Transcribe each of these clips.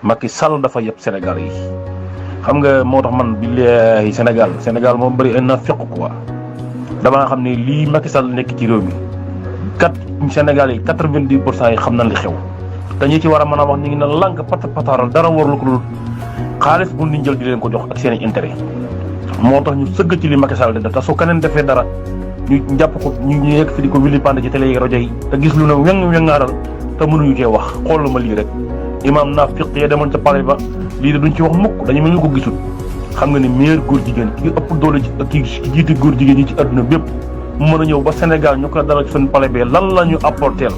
Macky Sall dafa yeb Sénégal yi xam nga moo tax man billahi Sénégal moom bëri ay nafiq quoi dama xam ne lii Macky Sall nekk ci réew mi Sénégal yi 90% yi xam nañ li xew te ñi ci war a mën a wax ñu ngi ne lànk pataaral dara warul ko dul xaalis bu ñu jël di leen ko jox ak seen i intérêt moo tax ñu sëgg ci li Macky Sall di def te su keneen defee dara ñu jàpp ko ñu yegg fi di ko wili pande ci télé yi rajo yi te gis lu ne wengaaral te mënuñu cee wax xoolal ma lii rek imaam naafiq ya demoon ca palais ba lii de duñ ci wax mukk dañu mel ñu ko gisul xam nga ne meilleur góor jigéen ki ëpp doole ci ki jiite góor jigéen ñi ci àdduna bépp mu mën a ñëw ba Sénégal ñu ko dalal ci seen palais bi lan la ñu apporteel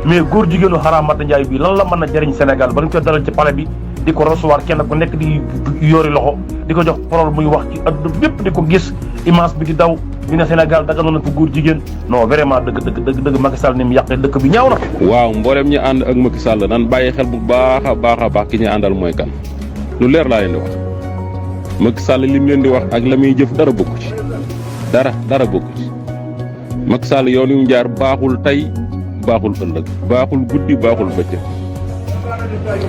mais góor jigéenu Haramata Ndiaye bi lan la mën a jëriñ Sénégal ba ñu ko dalal ci palais bi di ko recevoir kenn ku nekk di yori loxo di ko jox parole muy wax ci àdduna bépp di ko gis image bi di daw ñu ne Sénégal daga na ko góor jigéen non vraiment dëgg Macky Sall ni mu yàqee dëkk bi ñaaw na. waaw mboolem ñi ànd ak Macky Sall nan bàyyi xel bu baax a baax ki ñu àndal mooy kan lu leer laa leen di wax Macky Sall li mu leen di wax ak la muy jëf dara bokku ci dara bokku ci Macky Sall yoon yu mu jaar baaxul tey baaxul ëllëg baaxul guddi baaxul bëccëg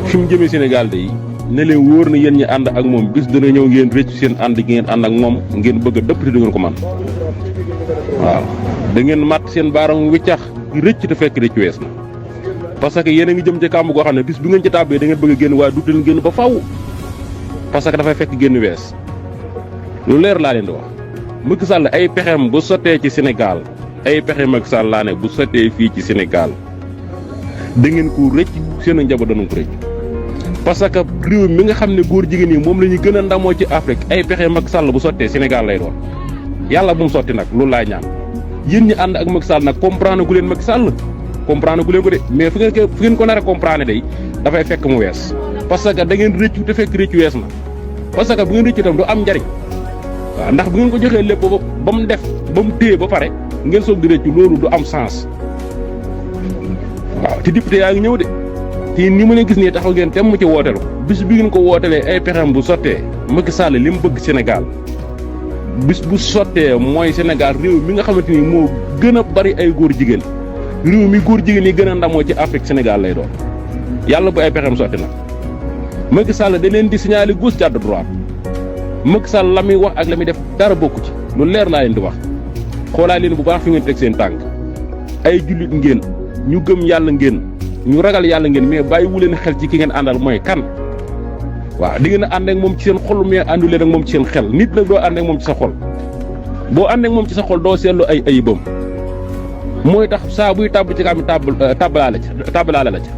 fi mu jëmee Sénégal de ne leen wóor na yéen ñi ànd ak moom bis dana ñëw ngeen rëcc seen ànd gi ngeen ànd ak moom ngeen bëgg a dëpp te du ngeen ko man waaw da ngeen mat seen baaram wiccax rëcc te fekk rëcc wees na parce que yéen a ngi jëm ci kàmb goo xam ne bis bu ngeen ci tàbbee da ngeen bëgg a génn waaye du leen génn ba faw parce que dafay fekk génn wees lu leer laa leen di wax Macky Sall ay pexem bu sottee ci Sénégal ay pexe Macky Sall laa ne bu sottee fii ci Sénégal da ngeen ko rëcc seen njaboot danañ ko rëcc parce que réew mi nga xam ne góor jigéen yi moom la ñu gën a ndamoo ci Afrique ay pexe Macky Sall bu sottee Sénégal lay doon yàlla bu mu sotti nag loolu laay ñaan yéen ñi ànd ak Macky Sall nag comprendre gu leen Macky Sall comprendre gu leen ko de mais fu ngeen ko nar a comprendre day dafay fekk mu wees parce que da ngeen rëccu te fekk rëccu wees na parce que bu ngeen rëccu itam du am njariñ waaw ndax bu ngeen ko joxee lépp ba mu def ba mu téye ba pare ngeen soog di rëccu loolu du am sens waaw te député yaa ngi ñëw de te ni ma leen gis nii taxaw ngeen tem mu ci wootelu bis bi ngeen ko wootelee ay pexem bu sottee Macky Sall li mu bëgg Sénégal bis bu sottee mooy Sénégal réew mi nga xamante ni moo gën a bari ay góor jigéen réew mi góor jigéen yi gën a ndamoo ci Afrique Sénégal lay doon yàlla bu ay pexem sotti nag Macky Sall da leen di signaler gauche jàdd droite Macky Sall la muy wax ak la muy def dara bokku ci lu leer laa leen di wax xoolaa leen bu baax fi ngeen teg seen tànk ay jullit ngeen ñu gëm yàlla ngeen ñu ragal yàlla ngeen mais bàyyiwu leen xel ci ki ngeen àndal mooy kan waaw di ngeen a ànd ak moom ci seen xol mais àndu leen ak moom ci seen xel nit nag doo ànd ak moom ci sa xol boo ànd ak moom ci sa xol doo seetlu ay ayibam mooy tax saa buy tàbb ci kaam tàbbalaale la ca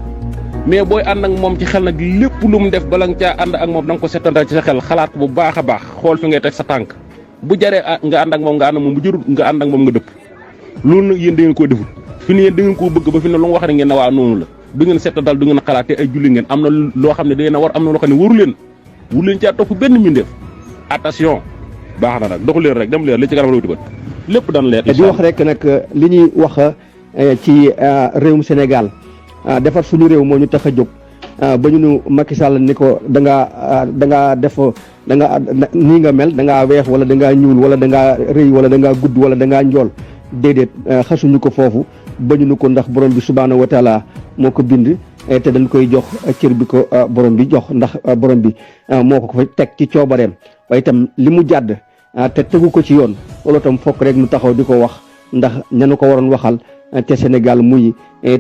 mais booy ànd ak moom ci xel nag lépp lu mu def bala nga caa ànd ak moom da nga ko settantal ci sa xel xalaat ko bu baax a baax xool fi ngay teg sa tànk bu jaree nga ànd ak moom nga ànd ak moom bu jërul nga ànd ak moom nga dëpp loolu nag yéen da ngeen koo deful fi ne yéen da ngeen koo bëgg ba fi ne lu mu wax ne ngeen ne waa noonu la du ngeen settantal du ngeen xalaat te ay julli ngeen am na loo xam ne da ngeen a war am na loo xam ne waru leen caa topp benn mbindeef attention baax na nag doxu leen rek dem leen li ci kanam la wuti bët lépp daan leer di wax rek nag li ñuy wax ci réewum Sénégal defar suñu réew moo ñu tax a jóg ba ñu nu Macky Sall ni ko da ngaa def da nga nii nga mel da ngaa weex wala da ngaa ñuul wala da ngaa rëy wala da ngaa gudd wala da ngaa njool déedéet xasuñu ko foofu bañu nu ko ndax borom bi subhaanahu wa taala moo ko bind te dañ koy jox cër bi ko borom bi jox ndax borom bi moo ko fa teg ci coobareem waaye itam li mu jàdd te tegu ko ci yoon loolu itam fokk rek nu taxaw di ko wax ndax ñanu ko waroon waxal te Sénégal muy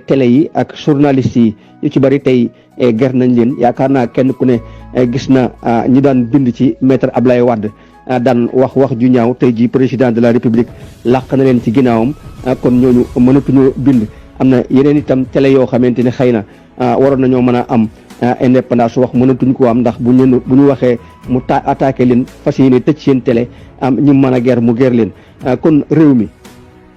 télé yi ak journalistes yi yu ci bari tey ger nañ leen yaakaar naa kenn ku ne gis na ñi daan bind ci maître Ablaye Wade daan wax ju ñaaw tey ji président de la république làq na leen ci ginnaawam kon ñooñu mënatuñoo bind am na yeneen itam télé yoo xamante ne xëy na waroon nañoo mën a am indépendance wax mënatuñ ko am ndax bu ñu waxee mu attaqué leen fas yéene tëj seen télé am ñu mën a ger mu ger leen kon réew mi